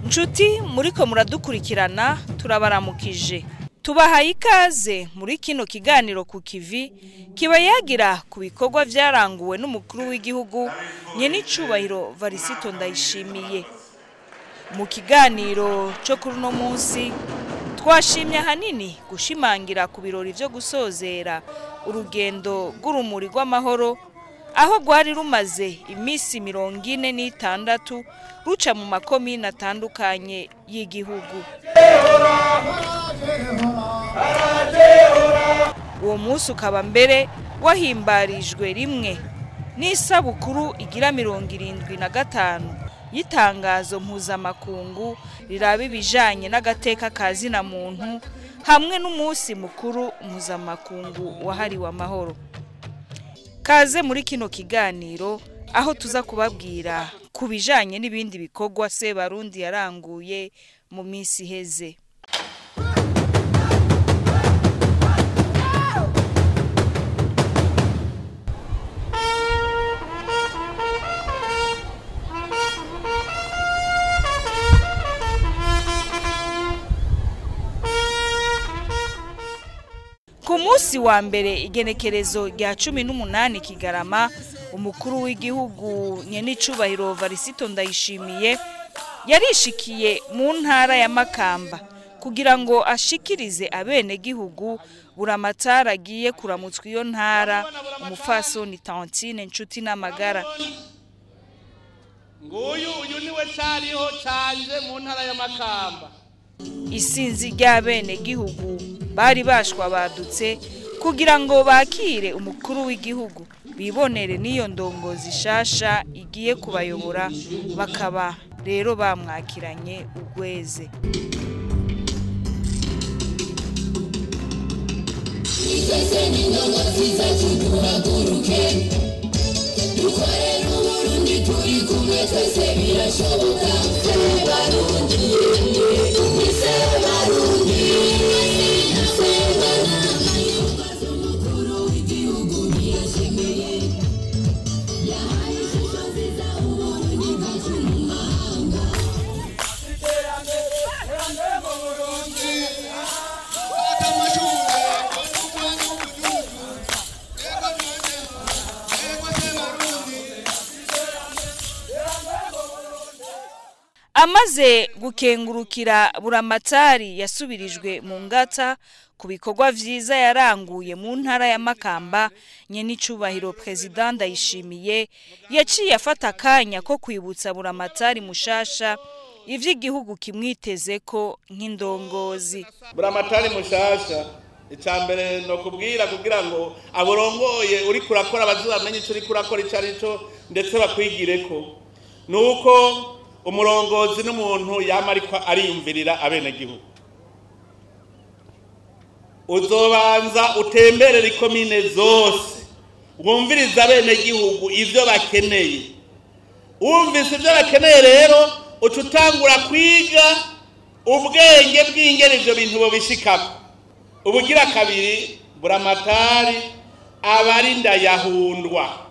Nshuti muriko muradukurikirana, turabaramukije, tubahaye ikaze muri kino kiganiro ku kivi kiba yagira ku bikorwa vyaranguwe n'umukuru w'igihugu nyenicubahiro Varisito Ndayishimiye. Mu kiganiro cyo kuri uno munsi twashimye ahanini gushimangira ku birori vyo gusozera urugendo rw'urumuri rw'amahoro, aho rwari rumaze iminsi 46 ruca mu makomine atandukanye y'igihugu. Uwo munsi ukaba mbere wahimbarijwe rimwe n'isabukuru igira 75 y'itangazo mpuzamakungu riraba ibijanye n'agateka ka zina muntu, hamwe n'umunsi mukuru mpuzamakungu wahariwe amahoro. Kaze muri kino kiganiro aho tuza kubabwira ku bijanye n'ibindi bikorwa Sebarundi yaranguye mu minsi iheze. Ku munsi wa mbere igenekerezo rya 18 Kigarama, umukuru w'igihugu nyenicubahiro Varisito Ndayishimiye yarishikiye mu ntara ya Makamba kugira ngo ashikirize abenegihugu buramatari agiye kuramutswa iyo ntara, umufasoni Tantine Nshuti n'Amagara. Nguyu uyu niwe cariho canje mu ntara ya Makamba. Isinzi ry'abenegihugu bari bashwa badutse kugira ngo bakire umukuru w'igihugu, bibonere n'iyo ndongozi shasha igiye kubayobora, bakaba rero bamwakiranye ugweze. Amaze gukengurukira buramatari yasubirijwe mu ngata ku bikorwa vyiza yaranguye mu ntara ya Makamba, nyenicubahiro President Ndayishimiye yaciye afata akanya ko kwibutsa buramatari mushasha ivy'igihugu kimwiteze ko nk'indongozi. Buramatari mushasha, icambere no kubwira kugira ngo aborongoye uri kurakora bazamenye ico uri kurakora ico ari cyo, ndetse bakwigireko, nuko umurongozi n'umuntu yama ariko ariyumvirira abenegihugu. Uzobanza utemberere ikomine zose, wumvirize abenegihugu ivyo bakeneye. Wumvise ivyo bakeneye rero uca utangura kwiga ubwenge bw'ingene ivyo bintu bobishikako. Ubugira kabiri, buramatari abarinda yahundwa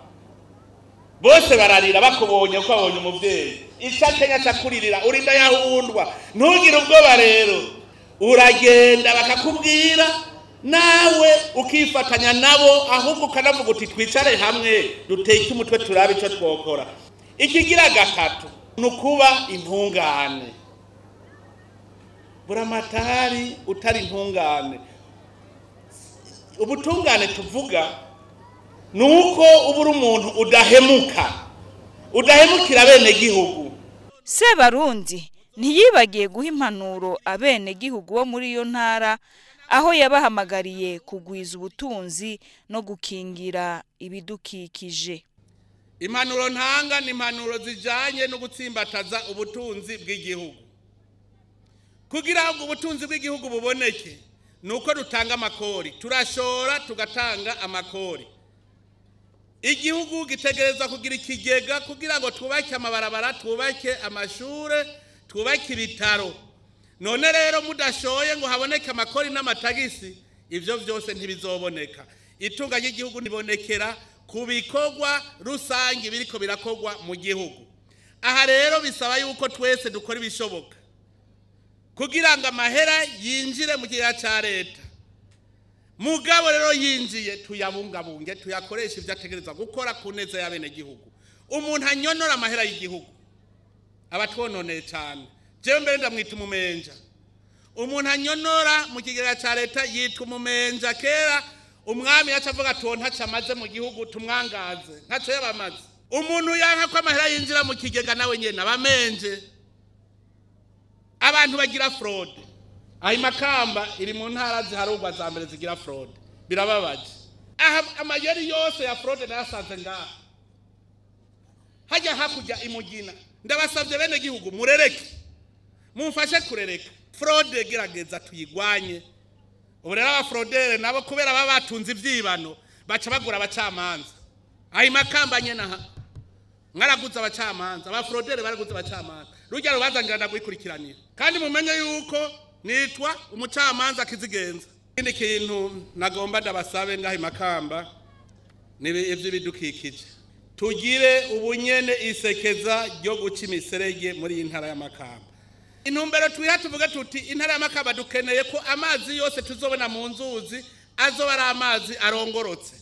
bose bararira bakubonye ko babonye umuvyeyi. Icakenya cakuririra urinda yahundwa, ntugire ubwoba rero, uragenda bakakubwira nawe ukifatanya nabo, ahubwo ukanavuga uti twicare hamwe duteke umutwe turabe ico twokora. Ikigira gatatu nukuba intungane. Buramatari utari intungane, ubutungane tuvuga nuko ubura umuntu udahemuka, udahemukira bene gihugu. Sebarundi ntiyibagiye guha impanuro abene gihugu bo muri iyo ntara, aho yabahamagariye kugwiza ubutunzi no gukingira ibidukikije. Impanuro ntanga ni impanuro zijanye no gutsimbataza ubutunzi bw'igihugu. Kugira ngo ubutunzi bw'igihugu buboneke nuko dutanga amakori, turashora tugatanga amakori. Igihugu gitegerezwa kugira ikigega kugira ngo twubake amabarabara, twubake amashure, twubake ibitaro. None rero mudashoye ngo haboneke amakori n'amatagisi, ivyo vyose ntibizoboneka. Itunga ry'igihugu ntibonekera ku bikorwa rusangi biriko birakogwa mu gihugu. Aha rero bisaba yuko twese dukora ibishoboka. Kugira ngo amahera yinjire mu kigega ca leta. Mugabo rero yinjiye tuyabungabunge, tuyakoreshe ivyo ategerezwa gukora ku neza y'abenegihugu. Umuntu anyonora amahera y'igihugu aba atwononeye cane. Jewe mbere ndamwita umumenja. Umuntu anyonora mu kigega ca leta yitwa umumenja. Kera umwami yaca avuga ati uwo ntaco amaze mu gihugu tumwangaze, ntaco yabamaze. Umuntu yanka ko amahera yinjira mu kigega nawe nyene abamenje. Abantu bagira fraude. Ayo Makamba iri mu ntara ziharugwa za mbere zigira fraude. Birababaje. Aha amayeri yose ya fraude nayasanze ngaha. Hajya hakurya imugina. Ndabasavye bene gihugu murereke. Mumfashe kurereka. Fraude gerageza tuyigwanye. Ubu rero abafraudere nabo kubera baba batunze ivyibano baca bagura abacamanza. Ayo Makamba nyene aha. Mwaraguze abacamanza, abafraudere baraguze abacamanza. Rujya rubanza ngira ndagwikurikiranira. Kandi mumenye yuko nitwa umucamanza kizigenza. Ikindi kintu nagomba ndabasabe ngaho Makamba ni ivy'ibidukikije. Tugire ubunyene isekeza ryo guca imiserege muri iyi ntara ya Makamba. Intumbero twiha tuvuge tuti intara ya Makamba dukeneye ko amazi yose tuzobona mu nzuzi azoba ari amazi arongorotse.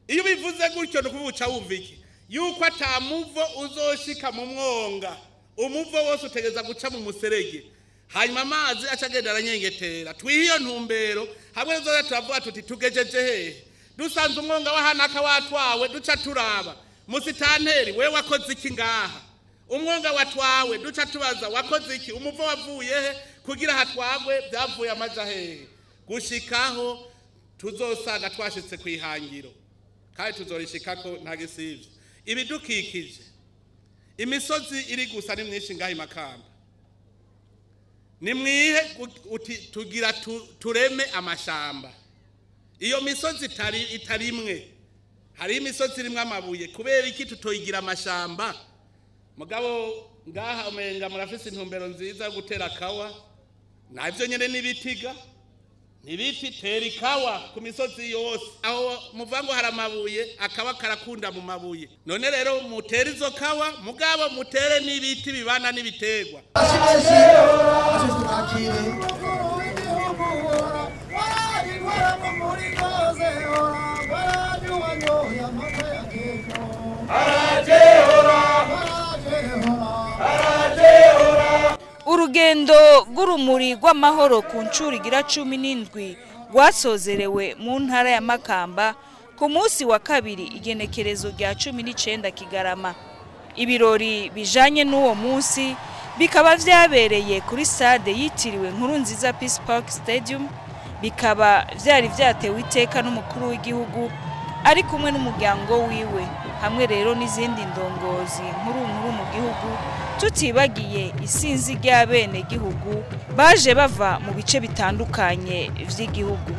Iyo bivuze gutyo nukuvuca wumva iki? Yuko ata muvo uzoshika mu mwonga, umuvo wose utegeza guca mu muserege, hanyuma amazi aca agenda aranyengetera. Twihe iyo ntumbero hamwe tuzoza turavuga tuti tugejeje hehe? Dusanze umwonga wahanaka watwawe duca turaba musitanteri we wakoze iki ngaha? Umwonga watwawe duca tubaza wakoze iki? Umuvo wavuye he kugira hatwagwe? Byavuye amaja hehe? Gushikaho tuzosanga twashitse kwihangiro kandi tuzorishikako nta gisivye. Ibidukikije, imisozi iri gusa ni myinshi ngaho Makamba. Nimwihe uti tugira tureme amashamba. Iyo misozi itarimwe, hari imisozi irimwe amabuye, kubera iki tutoyigira amashamba? Mugabo ngaha umenga murafise intumbero nziza yo gutera kawa, navyo nyene nibitiga nibiti tera ikawa ku misozi yose. Aho muvango hari amabuye, akaba karakunda mu mabuye. None rero mutere izo kawa, mugabo mutere n'ibiti bibana n'ibiterwa. Urugendo rw'urumuri rw'amahoro ku ncuro igira 17 rwasozerewe mu ntara ya Makamba ku munsi wa kabiri igenekerezo rya 19 Kigarama. Ibirori bijanye n'uwo munsi bikaba vyabereye kuri stade yitiriwe Nkurunziza Peace Park Stadium, bikaba vyari vyatewe iteka n'umukuru w'igihugu ari kumwe n'umuryango wiwe, hamwe rero n'izindi ndongozi nkuru nkuru mu gihugu, tutibagiye isinzi ry'abene gihugu baje bava mu bice bitandukanye vy'igihugu.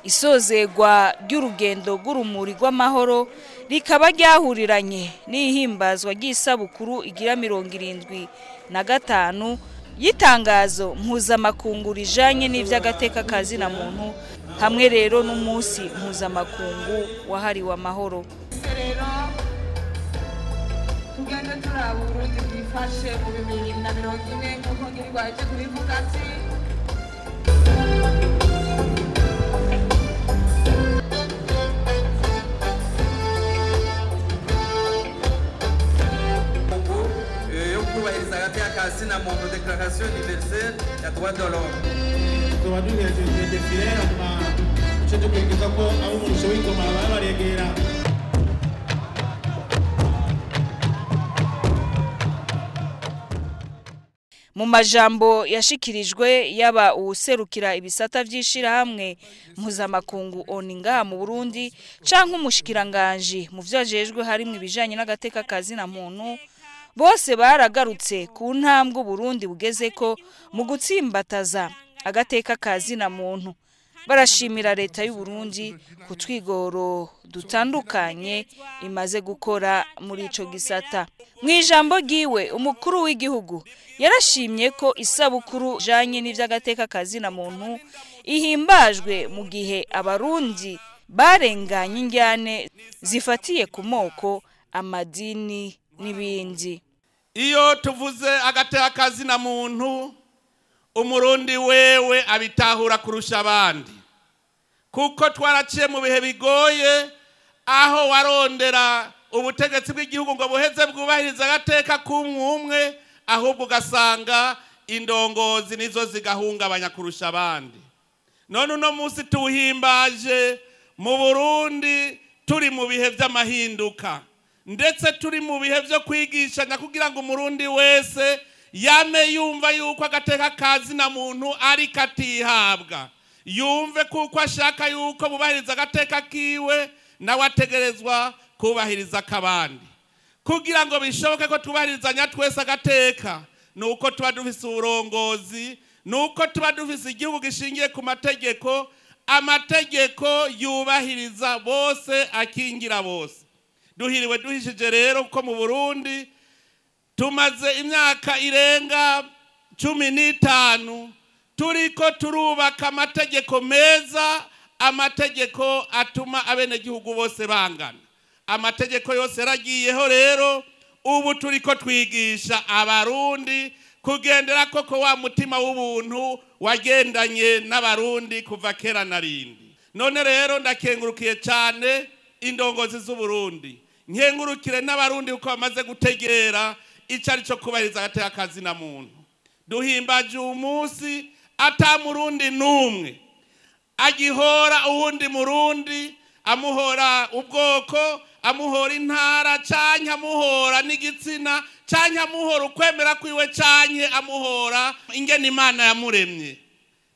Isozegwa ry'urugendo rw'urumuri rw'amahoro rikaba ryahuriranye n'ihimbazwa ry'isabukuru igira 75 y'itangazo mpuzamakungu rijanye n'ivy'agateka kazina muntu, hamwe rero n'umunsi mpuzamakungu wahariwe amahoro. Tugende turaba Uburundi bwifashe mu 2040 nk'uko ngirirwa yaje kubivuga ati kubahiriza muntu declaration universelle ya droit de l'homme. Tuba duhejeje defile hanyuma duce dukurikiza ko abo umurusho w'ingoma baba baregera. Mu majambo yashikirijwe yaba uwuserukira ibisata vy'ishirahamwe mpuzamakungu ONU mu Burundi canke umushikiranganje mu vyo ajejwe harimwo ibijanye n'agateka kazina muntu, Bose baragarutse ku ntambwe Burundi bugeze ko mu gutsimbataza agateka kazina muntu. Barashimira leta y'u Burundi ku twigoro dutandukanye imaze gukora muri ico gisata. Mu ijambo ryiwe, umukuru w'igihugu yarashimye ko isabukuru janye n'ivy'agateka kazina muntu ihimbajwe mu gihe Abarundi barenganye injyane zifatiye ku moko, amadini n'ibindi. Iyo tuvuze agateka kazina muntu, Umurundi wewe abitahura kurusha abandi, kuko twaraciye mu bihe bigoye aho warondera ubutegetsi bw'igihugu ngo buheze bwubahiriza agateka k'umwumwe, ahubwo ugasanga indongozi nizo zigahungabanya kurusha abandi. None uno munsi tuwuhimbaje mu Burundi turi mu bihe vy'amahinduka, ndetse turi mu bihe vyo kwigishanya kugira ngo Umurundi wese yame yumva yuko agateka kazina muntu ari katihabwa, yumve kuko ashaka yuko bubahiriza agateka kiwe nawe ategerezwa kubahiriza akabandi. Kugira ngo bishoboke ko tubahirizanya twese agateka, nuko tuba dufise uburongozi, nuko tuba dufise igihugu gishingiye ku mategeko, amategeko yubahiriza bose, akingira bose. Duhiriwe duhishije rero ko mu Burundi tumaze imyaka irenga 15 turiko turubaka amategeko meza, amategeko atuma abenegihugu bose bangana. Amategeko yose yaragiyeho rero, ubu turiko twigisha Abarundi kugendera koko wa mutima w'ubuntu wagendanye n'Abarundi kuva kera na rindi. None rero ndakengurukiye cyane indongozi z'Uburundi, nkengurukire n'Abarundi kuko bamaze gutegera icari cyo kubahiriza agateka kazina muntu. Duhimbaje umunsi ata Murundi n'umwe agihora uwundi Murundi, amuhora ubwoko, amuhora intara, canke amuhora n'igitsina, canke amuhora ukwemera kwiwe, canke amuhora ingene Imana yamuremye.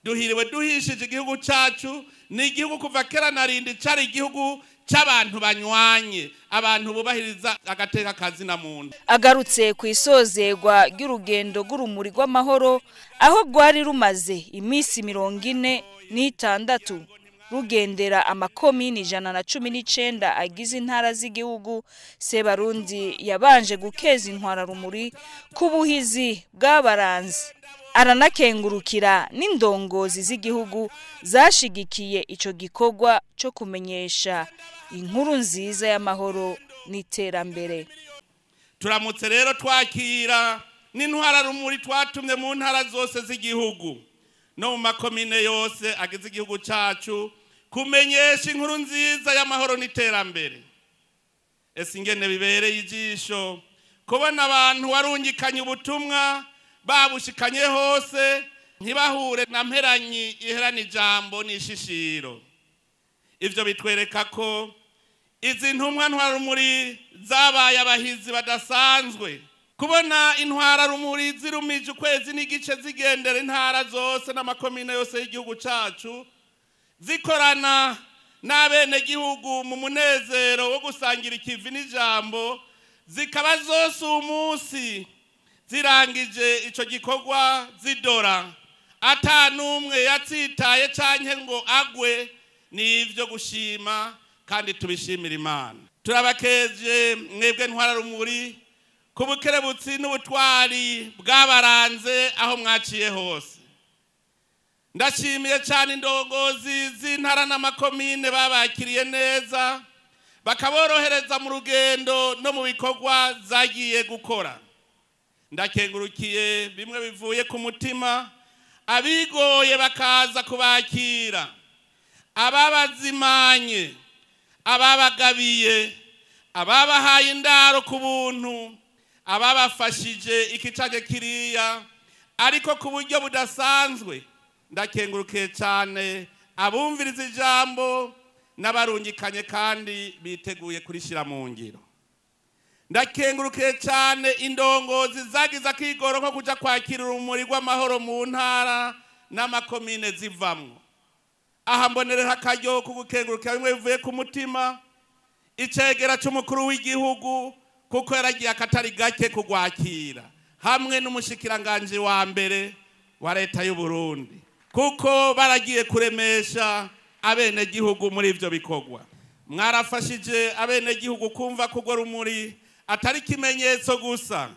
Duhiriwe duhishije igihugu cacu, ni igihugu kuva kera na rindi cari igihugu c'abantu banywanye, abantu bubahiriza agateka kazina muntu. Agarutse ku isozerwa ry'urugendo rw'urumuri rw'amahoro, aho rwari rumaze iminsi 46 rugendera amakomini 119 agize intara z'igihugu, Sebarundi yabanje gukeza intwararumuri ku buhizi bw'abaranzi, aranakengurukira n'indongozi z'igihugu zashigikiye ico gikorwa co kumenyesha inkuru nziza y'amahoro n'iterambere. Turamutse rero twakira n'intwararumuri twatumye mu ntara zose z'igihugu no mu makomine yose agize igihugu cacu kumenyesha inkuru nziza y'amahoro n'iterambere. Ese ingene bibereye ijisho kubona abantu warungikanye ubutumwa babushikanye hose, ntibahure na mperanyi iherana ijambo n'ishishiro. Ivyo bitwereka ko izi ntumwa ntwararumuri zabaye abahizi badasanzwe. Kubona intwararumuri zirumije ukwezi n'igice zigendera intara zose n'amakomine yose y'igihugu cacu, zikorana n'abenegihugu mu munezero wo gusangira ikivi n'ijambo, zikaba zose umunsi zirangije ico gikorwa zidora ata n'umwe yatsitaye canke ngo agwe, nivyo gushima kandi tubishimira Imana. Turabakeje mwebwe ntwararumuri ku bukerebutsi n'ubutwari bwabaranze aho mwaciye hose. Ndashimiye cyane indongozi z'intara n'amakomine babakiriye neza, bakaborohereza mu rugendo no mu bikorwa zagiye gukora. Ndakengurukiye bimwe bivuye ku mutima abigoye bakaza kubakira, ababazimanye, ababagabiye, ababahaye indaro ku buntu, ababafashije iki canke kiriya, ariko ku buryo budasanzwe ndakengurukiye cyane abumviriza ijambo n'abarungikanye kandi biteguye kurishira mu ngiro. Ndakengurukiye cyane indongozi zagize akigoro ko kuja kwakira urumuri rw'amahoro mu ntara n'amakomine zivamwo. Aha mbonerera akaryo ko gukengurukira bimwe bivuye ku mutima icegera c'umukuru w'igihugu kuko yaragiye akatari gake kugwakira, hamwe n'umushikiranganje wa mbere wa leta y'u Burundi, kuko baragiye kuremesha abenegihugu muri ivyo bikorwa. Mwarafashije abenegihugu kumva ko urwo rumuri atari ikimenyetso gusa,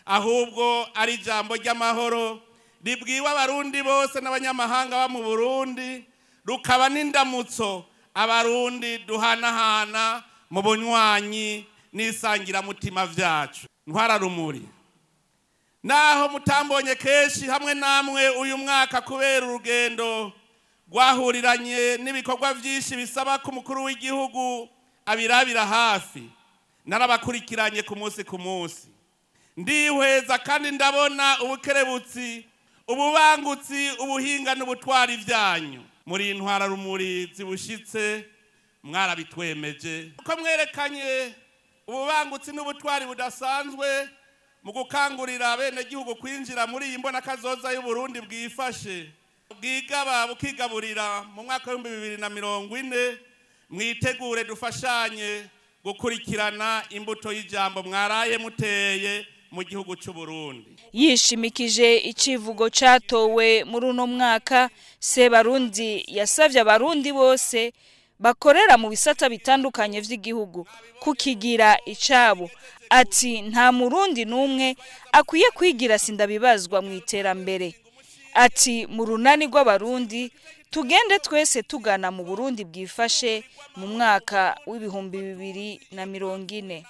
ahubwo ari ijambo ry'amahoro ribwiwe abarundi bose n'abanyamahanga ba mu Burundi, rukaba n'indamutso abarundi duhanahana mu bunywanyi n'isangiramutima vyacu. Ntwararumuri, naho mutambonye kenshi hamwe namwe uyu mwaka kubera urugendo rwahuriranye n'ibikorwa vyinshi bisaba ko umukuru w'igihugu abirabira hafi, narabakurikiranye ku munsi ku munsi. Ndihweza kandi ndabona ubukerebutsi, ububangutsi, ubuhinga n'ubutwari vyanyu. Muri intwararumuri zibushitse mwarabitwemeje ko mwerekanye ububangutsi n'ubutwari budasanzwe mu gukangurira abenegihugu kwinjira muri iyi mbonakazoza y'Uburundi bwifashe, bwigaba bukigaburira mu mwaka w'ibihumbi bibiri na mirongo ine. Mwitegure dufashanye gukurikirana imbuto y'ijambo mwaraye muteye mu gihugu cy'u Burundi. Yishimikije icivugo catowe muri uno mwaka, Sebarundi yasavye abarundi bose bakorera mu bisata bitandukanye vy'igihugu kukigira icabo. Ati nta murundi n'umwe akwiye kwigira sindabibazwa mu iterambere. Ati mu runani rw'abarundi tugende twese tugana mu Burundi bwifashe mu mwaka w'2040.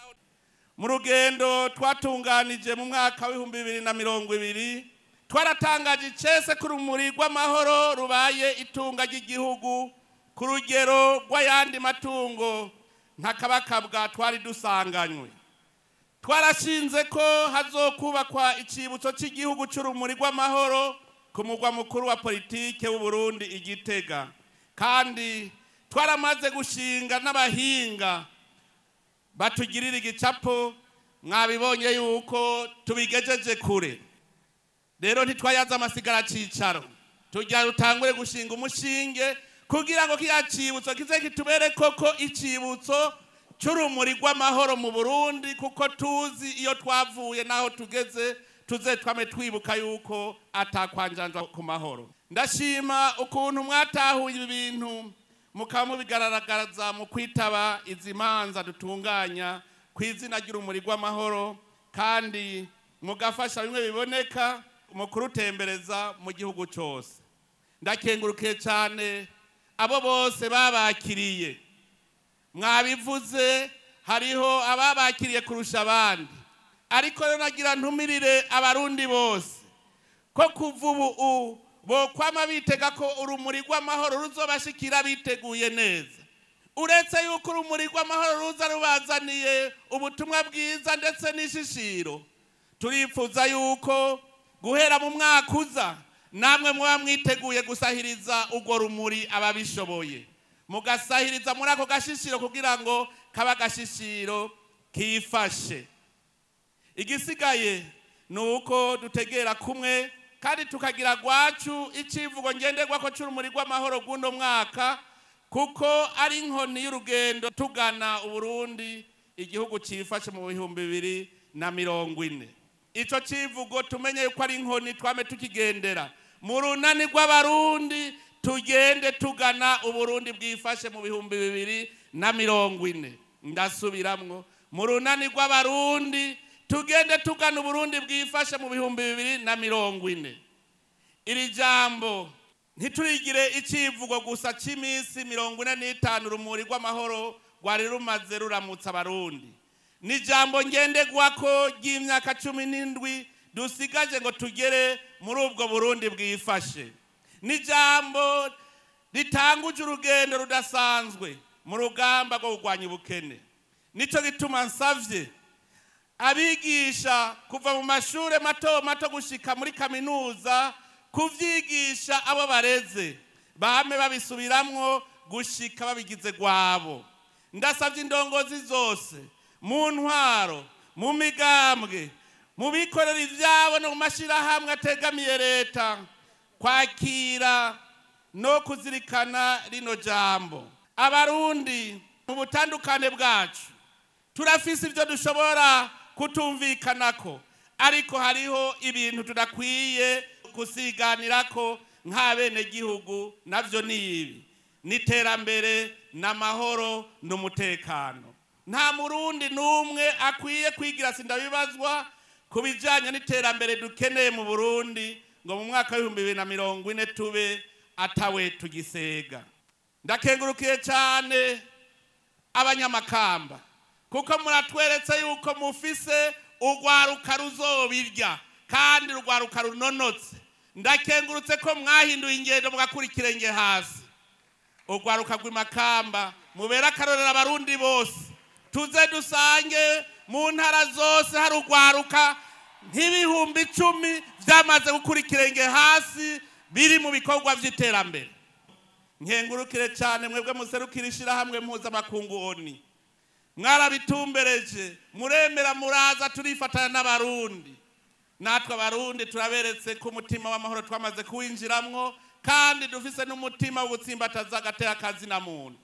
Mu rugendo twatunganije mu mwaka w'2020 twaratangaje icese ko urumuri rw'amahoro rubaye itunga ry'igihugu ku rugero rw'ayandi matungo ntakabakabwa twari dusanganywe. Twarashinze ko hazokubakwa icibutso cy'igihugu c'urumuri rw'amahoro ku mugwa mukuru wa politike w'u Burundi i Gitega, kandi twaramaze gushinga n'abahinga batugirira igicapo. Mwabibonye yuko tubigejeje kure. Rero ntitwayaza amasigara cicaro, tugira rutangure gushinga umushinge kugira ngo kiya cibutso kize kitubere koko icibutso c'urumuri rw'amahoro mu Burundi, kuko tuzi iyo twavuye naho tugeze, tuze twame twibuka yuko atakwanjanza ku mahoro. Ndashima ukuntu mwatahuye ibi bintu mukaba mubigaragaza mu kwitaba izi manza dutunganya ku izina ry'urumuri rw'amahoro, kandi mugafasha bimwe biboneka mu kurutembereza mu gihugu cose. Ndakengurukiye cyane abo bose babakiriye. Mwabivuze hariho ababakiriye kurusha abandi, ariko rero nagira ntumirire abarundi bose ko kuva ubu bokwama bitega ko urumuri rw'amahoro ruzobashikira biteguye neza. Uretse yuko urumuri rw'amahoro ruza rubazaniye ubutumwa bwiza ndetse n'ishishiro, turifuza yuko guhera mu mwaka uza namwe muba mwiteguye gusahiriza urwo rumuri ababishoboye, mugasahiriza muri ako gashishiro kugira ngo kaba gashishiro kifashe. Igisigaye ni uko dutegera kumwe kandi tukagira gwacu icivugo ngenderwako c'urumuri rw'amahoro rw'uno mwaka, kuko ari inkoni y'urugendo tugana Uburundi igihugu cifashe mu 2040. Ico civugo tumenye yuko ari inkoni twame tukigendera mu runani rw'abarundi, tugende tugana Uburundi bwifashe mu 2040. Ndasubiramwo, mu runani rw'abarundi tugende tugana Uburundi bwifashe mu 2040. Iri jambo ntiturigire icivugo gusa c'imisi 45 urumuri rw'amahoro rwari rumaze ruramutsa abarundi. Ni jambo ngenderwako ry'imyaka 17 dusigaje ngo tugere muri ubwo Burundi bwifashe. Ni jambo ritanguje urugendo rudasanzwe mu rugamba rwo kurwanya ubukene. Nico gituma nsavye abigisha kuva mu mashure mato mato gushika muri kaminuza kuvyigisha abo bareze, bame babisubiramwo gushika babigize gwabo. Ndasavye indongozi zose mu ntwaro, mu migambwe, mu bikorera ivyabo no mu mashirahamwe ategamiye leta kwakira no kuzirikana rino jambo. Abarundi mu butandukane bwacu Turafise ibyo dushobora kutumvikanako, ariko hariho ibintu tudakwiye kusiganirako nk'abenegihugu, navyo ni ibi: n'iterambere, n'amahoro, n'umutekano. Nta Murundi n'umwe akwiye kwigira sindabibazwa ku bijanye n'iterambere dukeneye mu Burundi, ngo mu mwaka w'2040 tube atawe tugisega. Ndakengurukiye cyane abanyamakamba, kuko muratweretse yuko mufise urwaruka ruzobirya kandi urwaruka runonotse. Ndakengurutse ko mwahinduye ingendo mugakura ikirenge hasi. Urwaruka rw'imakamba mubera akarorero abarundi bose. Tuze dusange mu ntara zose hari urwaruka nk'10,000 vyamaze gukura ikirenge hasi, biri mu bikorwa vy'iterambere. Nkengurukire cyane mwebwe muserukira ishirahamwe mpuzamakungu ONU, mwarabitumbereje, muremera muraza turifatana n'abarundi. Natwe abarundi turaberetse ko umutima w'amahoro twamaze kuwinjiramwo, kandi dufise n'umutima wo gutsimbataza agateka kazina muntu.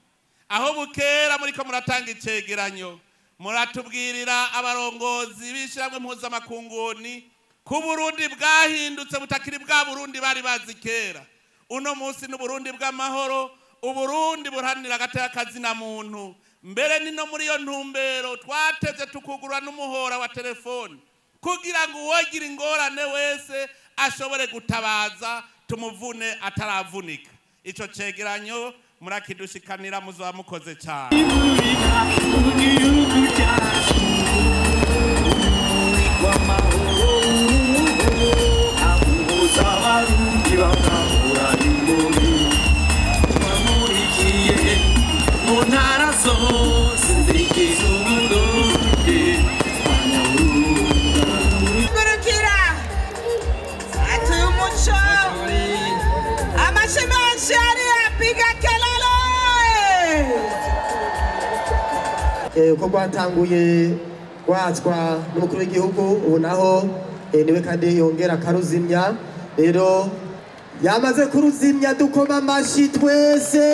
Aho bukera muriko muratanga icegeranyo, muratubwirira abarongozi b'ishirahamwe mpuzamakungu ONU ko Burundi bwahindutse, butakiri bwa Burundi bari bazi kera. Uno munsi n'Uburundi bw'amahoro, Uburundi buharanira agateka kazina muntu. Mbere nino muri iyo ntumbero twatevye tukugura n'umuhora wa telefoni kugira ngo uwogira ingorane wese ashobore gutabaza, tumuvune ataravunika. Ico cegeranyo murakidushikanira, muzoba mukoze cyane. Mu ntara zose zigize Uburundi. Gurukira atuye umuco, amashi menshi ariya, piga kelele. Uko rwatanguye rwatswa n'umukuru w'igihugu, ubu naho niwe kandi yongera akaruzimya. Rero yamaze kuruzimya, dukoma amashi twese.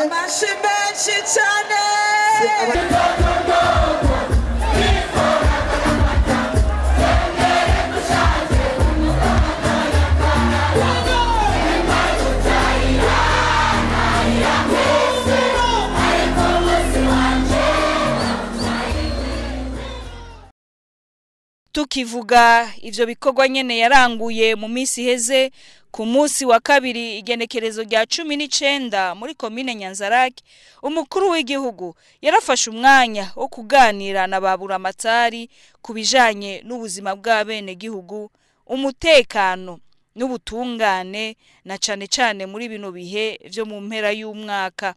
Amashi menshi cyane. Tukivuga ivyo bikorwa nyene yaranguye mu minsi iheze, ku munsi wa kabiri igenekerezo rya 19 muri komine Nyanzarake, umukuru w'igihugu yarafashe umwanya wo kuganira na baburamatari ku bijanye n'ubuzima bw'abenegihugu, umutekano n'ubutungane, na cane cane muri bino bihe vyo mu mpera y'umwaka.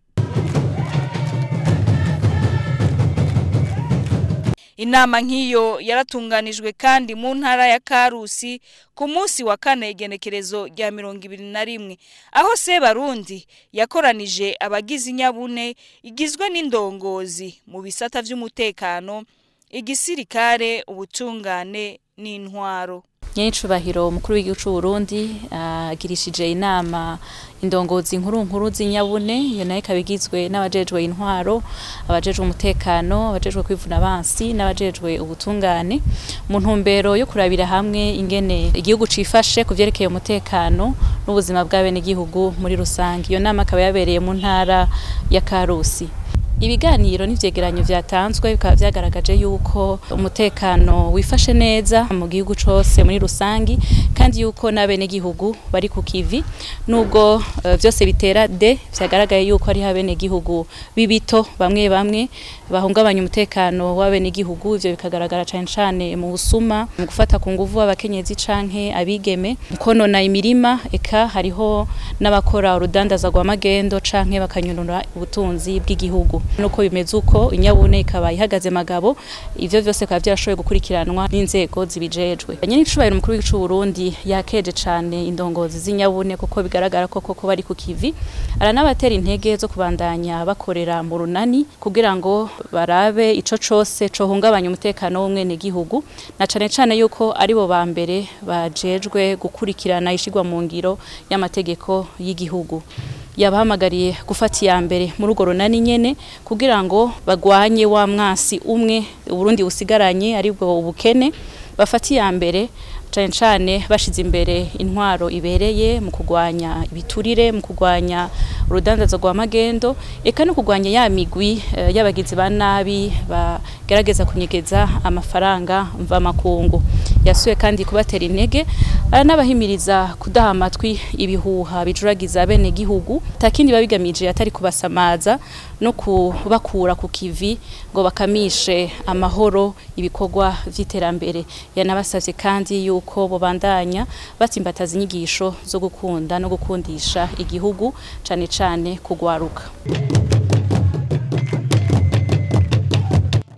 Inama nk'iyo yaratunganijwe kandi mu ntara ya Karusi ku munsi wa kane igenekerezo rya 21, aho Sebarundi yakoranije abagize inyabune igizwe n'indongozi mu bisata vy'umutekano, igisirikare, ubutungane n'intwaro. Nyenicubahiro umukuru w'igihugu c'u Burundi agirishije inama indongozi nkuru nkuru z'inyabune, iyo nayo ikaba igizwe n'abajejwe intwaro, abajejwe umutekano, abajejwe kwivuna abansi n'abajejwe ubutungane, mu ntumbero yo kurabira hamwe ingene igihugu cifashe ku vyerekeye umutekano n'ubuzima bw'abenegihugu muri rusange. Iyo nama akaba yabereye mu ntara ya Karusi. Ibiganiro n'ivyegeranyo vyatanzwe bikaba vyagaragaje yuko umutekano wifashe neza mu gihugu cose muri rusangi, kandi yuko n'abenegihugu bari ku kivi, nubwo vyose bitera de vyagaragaye yuko ari abenegihugu bibito bamwe bamwe bahungabanya umutekano w'abenegihugu. Ivyo bikagaragara cane cane mu busuma, mu gufata ku nguvu abakenyezi canke abigeme, mu konona imirima, eka hariho n'abakora urudandaza rwa magendo canke bakanyunura ubutunzi bw'igihugu. Nuko bimeze uko, inyabune ikaba ihagaze magabo, ivyo vyose bikaba vyarashoboye gukurikiranwa n'inzego zibijejwe. Nyenicubahiro umukuru w'igihugu c'u Burundi yakeje cane indongozi z'inyabune, kuko bigaragara ko koko bari ku kivi. Aranabatera intege zo kubandanya bakorera mu runani kugira ngo barabe ico cose cohungabanya umutekano w'umwenegihugu, na cane cane yuko aribo ba mbere bajejwe gukurikirana ishigwa mu ngiro y'amategeko y'igihugu. Yabahamagariye gufata iya mbere muri urwo runani nyene kugira ngo bagwanye wa mwasi umwe Burundi busigaranye aribwo ubukene, bafati ya mbere cane cane bashize imbere intwaro ibereye mu kugwanya ibiturire, mu kugwanya urudandazo rwa magendo, eka no kugwanya ya migwi y'abagizi ba nabi bagerageza kunyegeza amafaranga mva makungu. Yasuye kandi kubatera intege aranabahimiriza kudaha amatwi ibihuha bijuragiza bene gihugu, takindi babigamije atari kubasamaza no kubakura ku kivi ngo bakamishe amahoro ibikorwa vy'iterambere. Yanabasavye kandi yuko bobandanya batsimbataza inyigisho zo gukunda no gukundisha igihugu, cane cane kugwaruka.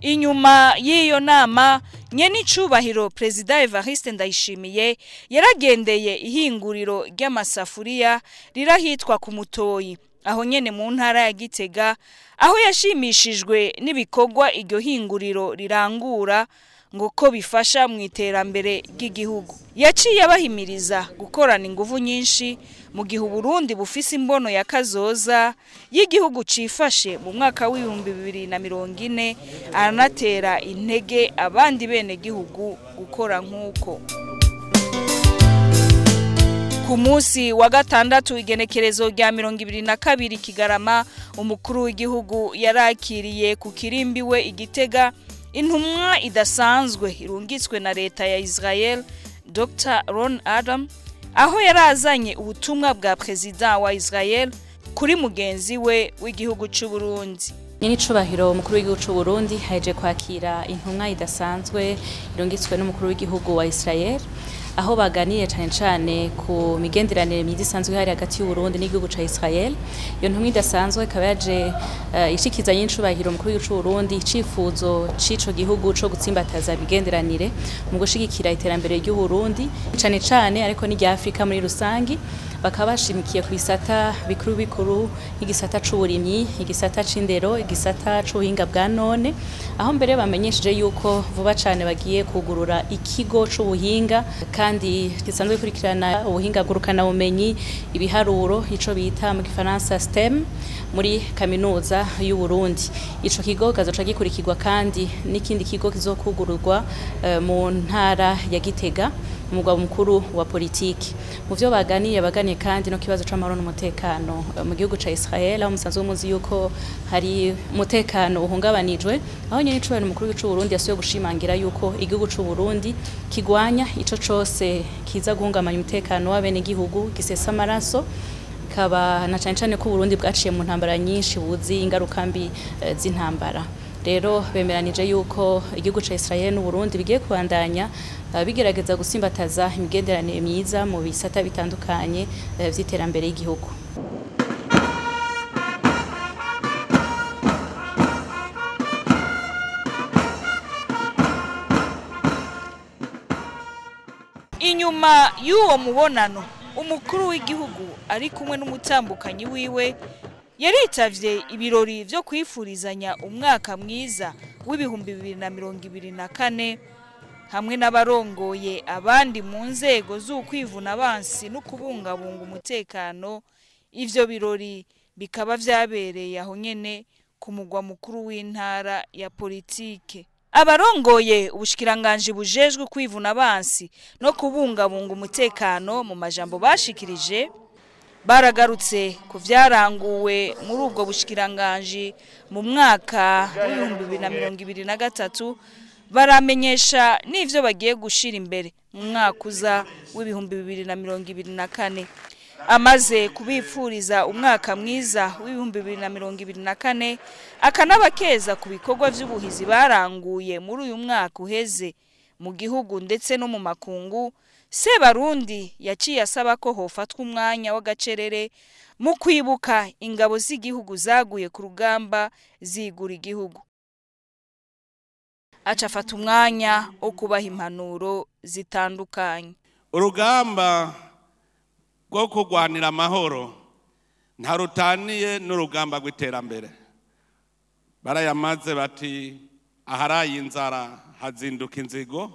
Inyuma y'iyo nama, nyenicubahiro Perezida Evariste Ndayishimiye yaragendeye ihinguriro ry'amasafuriya rirahitwa ku Mutoyi, aho nyene mu ntara ya Gitega, aho yashimishijwe n'ibikorwa iryo hinguriro rirangura ngo ko bifasha mu iterambere ry'igihugu. Yaciye abahimiriza gukorana inguvu nyinshi mu gihe Uburundi bufise imbono ya kazoza y'igihugu cifashe mu mwaka w'ibihumbi bibiri na mirongo ine, aranatera intege abandi bene gihugu gukora nk'uko. Ku munsi wa gatandatu igenekerezo rya 22 Kigarama, umukuru w'igihugu yarakiriye ku kirimbi we Igitega intumwa idasanzwe irungitswe na leta ya Israel, Dr. Ron Adam, aho yarazanye ubutumwa bwa Perezida wa Israel kuri mugenzi we w'igihugu c'u Burundi. Nyenicubahiro umukuru w'igihugu c'u Burundi haje kwakira intumwa idasanzwe irungitswe n'umukuru w'igihugu wa Israel, aho baganiye cane cane ku migenderanire myiza isanzwe hari hagati y'u Burundi n'igihugu ca Israel. Iyo ntumwa idasanzwe ikaba yaje ishikiza nyenicubahiro umukuru w'igihugu c'u Burundi icifuzo c'ico gihugu co gutsimbataza imigenderanire mu gushigikira iterambere ry'u Burundi cane cane ariko n'irya Afrika muri rusangi. Bakaba bashimikiye ku bisata bikuru bikuru nk'igisata c'uburimyi, igisata c'indero, igisata c'ubuhinga bwa none, aho mbere bamenyesheje yuko vuba cane bagiye kugurura ikigo c'ubuhinga kandi gisanzwe gikurikirana ubuhinga ngurukana bumenyi, ibiharuro, ico bita mu gifaransa STEM, muri kaminuza y'u Burundi. Ico kigo kazoca gikurikirwa kandi n'ikindi kigo kizokugururwa mu ntara ya Gitega, umugwa mukuru wa politiki. Mu vyo baganiye kandi no kibazo c'amahoro n'umutekano mu gihugu ca Israel, aho musanzwe muzi yuko hari umutekano uhungabanijwe, aho nyene icubahiro umukuru w'igihugu c'u Burundi yasubiye gushimangira yuko igihugu c'u Burundi kigwanya ico cose kiza guhungabanya umutekano w'abene gihugu, gisesa amaraso, kaba na cane cane ko Burundi bwaciye mu ntambara nyinshi buzi ingaruka mbi z'intambara. Rero bemeranije yuko igihugu ca Israel n'u Burundi bigiye kubandanya bigerageza gusimbataza imigenderanire myiza mu bisata bitandukanye vy'iterambere y'igihugu. Inyuma y'uwo mubonano, umukuru w'igihugu ari kumwe n'umutambukanyi wiwe yaritavye ibirori vyo kwifurizanya umwaka mwiza w'ibihumbi 2024 hamwe n'abarongoye abandi mu nzego z'ukwivuna abansi no kubungabunga umutekano. Ivyo birori bikaba vyabereye aho nyene ku mugwa mukuru w'intara ya politike. Abarongoye ubushikiranganji bujejwe kwivuna abansi no kubungabunga umutekano mu majambo bashikirije baragarutse ku vyaranguwe muri ubwo bushikiranganji mu mwaka w'ibihumbi 2023, baramenyesha n'ivyo bagiye gushira imbere mu mwaka uza w'ibihumbi 2024. Amaze kubipfuriza umwaka mwiza w'ibihumbi 2024, akanabakeza ku bikorwa vy'ubuhizi baranguye muri uyu mwaka uheze mu gihugu ndetse no mu makungu, Sebarundi yaciye asaba ko hofatwa umwanya w'agacerere mu kwibuka ingabo z'igihugu zaguye ku rugamba zigura igihugu. Aca afata umwanya wo kubaha impanuro zitandukanye. Urugamba rwo kurwanira amahoro ntarutaniye n'urugamba rw'iterambere. Barayamaze bati aharaye inzara hazinduka inzigo.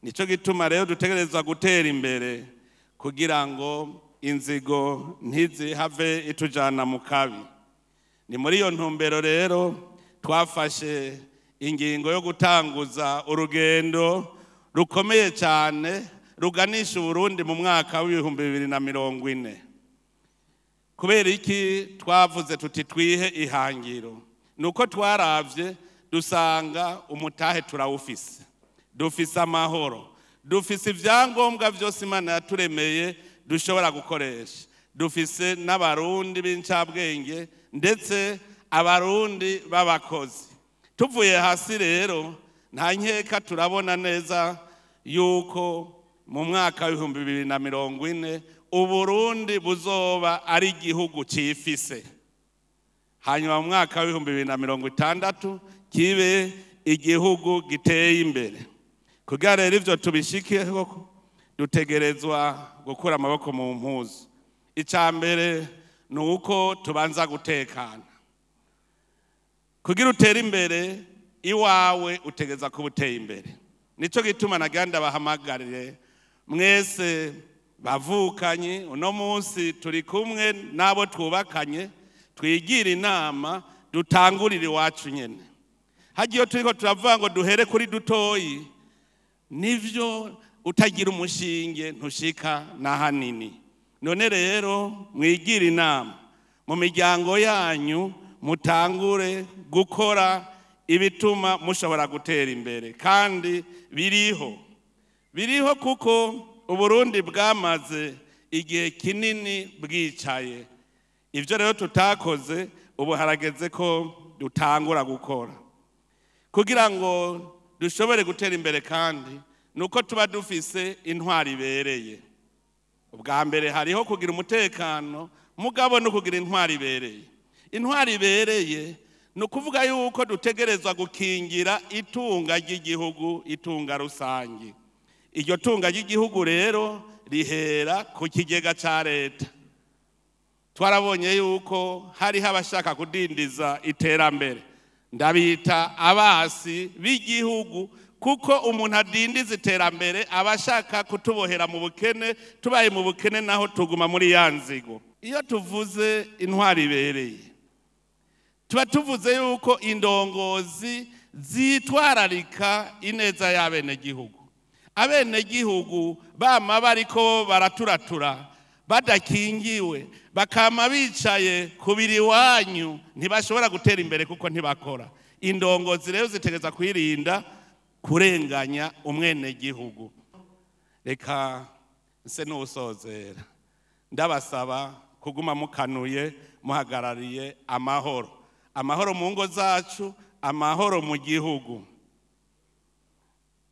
Nico gituma rero dutegerezwa gutera imbere kugira ngo inzigo ntizihave itujana mu kabi. Ni muri iyo ntumbero rero twafashe ingingo yo gutanguza urugendo rukomeye cyane ruganisha Uburundi mu mwaka w'2040. Kubera iki twavuze tuti twihe ihangiro? Nuko twaravye dusanga umutahe turawufise, dufise amahoro, dufise ivyangombwa vyose Imana yaturemeye dushobora gukoresha, dufise n'abarundi b'incabwenge ndetse abarundi b'abakozi. Tuvuye hasi rero nta nkeka turabona neza yuko mu mwaka w'2040 Uburundi buzoba ari igihugu cifise, hanyuma mu mwaka w'2060 kibe igihugu giteye imbere. Kugira rero ivyo tubishikeho dutegerezwa gukura amaboko mu mpuzu. Ica mbere ni uko tubanza gutekana. Kugira utere imbere iwawe utegeza kuba uteye imbere. Nico gituma naganda bahamagarire mwese bavukanye, uno munsi turi kumwe n'abo twubakanye, twigira inama dutangurire iwacu nyene. Hagiye turiko turavuga ngo duhere kuri dutoyi, nivyo utagira umushinge ntushika na hanini. None rero mwigira inama mu miryango yanyu, mutangure gukora ibituma mushobora gutera imbere, kandi biriho biriho kuko Uburundi bwamaze igihe kinini bwicaye. Ivyo rero tutakoze ubu harageze ko dutangura gukora kugira ngo dushobore gutera imbere, kandi nuko tuba dufise intwari ibereye. Ubwa mbere hariho kugira umutekano, mugabo no kugira intwari ibereye. Intwari ibereye ni ukuvuga yuko dutegerezwa gukingira itunga ry'igihugu, itunga rusange. Iryo tunga ry'igihugu rero rihera ku kigega ca leta. Twarabonye yuko hariho abashaka kudindiza iterambere, ndabita abasi b'igihugu, kuko umuntu adindiza iterambere aba ashaka kutubohera mu bukene. Tubaye mu bukene naho tuguma muri ya nzigo. Iyo tuvuze intwari ibereye tuba tuvuze yuko indongozi zitwararika ineza y'abenegihugu. Abenegihugu bama bariko baraturatura badakingiwe, bakama bicaye kubiri iwanyu, ntibashobora gutera imbere kuko ntibakora. Indongozi rero zitegereza kwirinda kurenganya umwenegihugu. Reka nse n'usozera ndabasaba kuguma mukanuye, muhagarariye amahoro, amahoro mu ngo zacu, amahoro mu gihugu.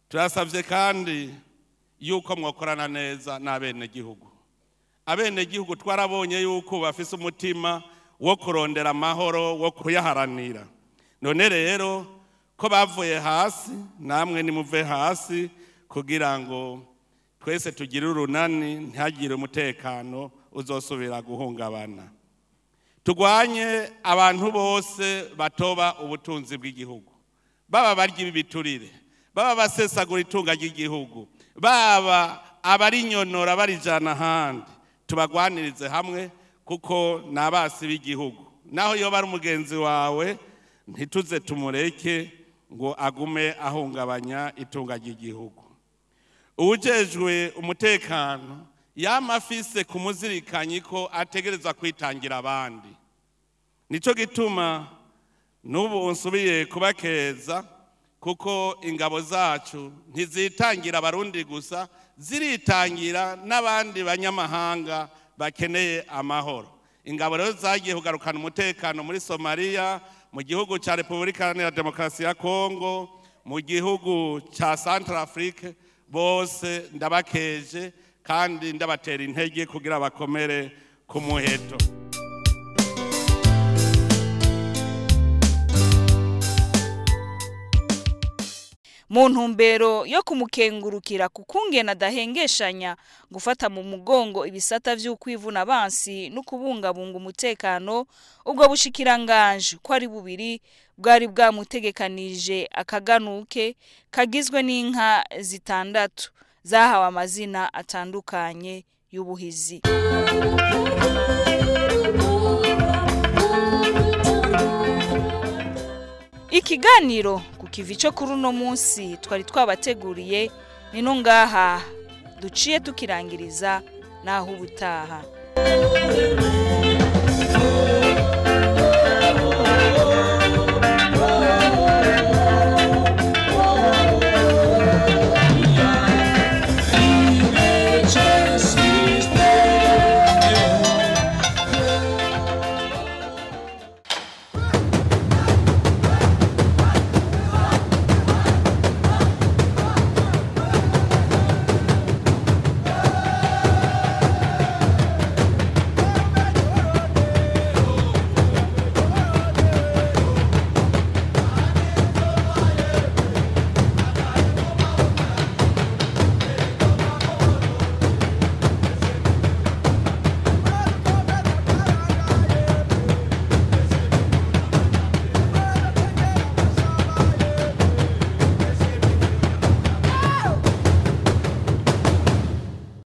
Turasabye kandi yuko mwakorana neza n'abenegihugu. Abenegihugu twarabonye yuko bafise umutima wo kurondera amahoro, wo kuyaharanira. None rero ko bavuye hasi, namwe nimuve hasi kugira ngo twese tugire urunani, ntihagire umutekano uzosubira guhungabana. Tugwanye abantu bose batoba ubutunzi bw'igihugu, baba barya ibiturire, baba basesagura itunga ry'igihugu, baba abarinyonora barijana ahandi, tubagwanirize hamwe kuko nabasi b'igihugu. Naho yoba ari umugenzi wawe ntituze tumureke ngo agume ahungabanya itunga ry'igihugu. Uwujejwe umutekano yama afise kumuzirikanyi ko ategerezwa kwitangira abandi. Nico gituma n'ubu nsubiye kubakeza, kuko ingabo zacu ntizitangira abarundi gusa, ziritangira n'abandi banyamahanga bakeneye amahoro. Ingabo rero zagiye kugarukana umutekano muri Somalia, mu gihugu ca Repubulika Iharanira Demokarasi ya Kongo, mu gihugu ca Centrafrique. Bose ndabakeje kandi ndabatera intege kugira bakomere ku muheto. Mu ntumbero yo kumukengurukira kukungena adahengeshanya gufata mu mugongo ibisata vy'ukwivuna abansi no kubungabunga umutekano, ubwo bushikiranganje ko ari bubiri bwari bwamutegekanije akaganuke kagizwe n'inka zitandatu zahawe amazina atandukanye y'ubuhizi. Ikiganiro ku kivi cyo kuri uno munsi twari twabateguriye ni no ngaha duciye tukirangiriza, naho ubutaha.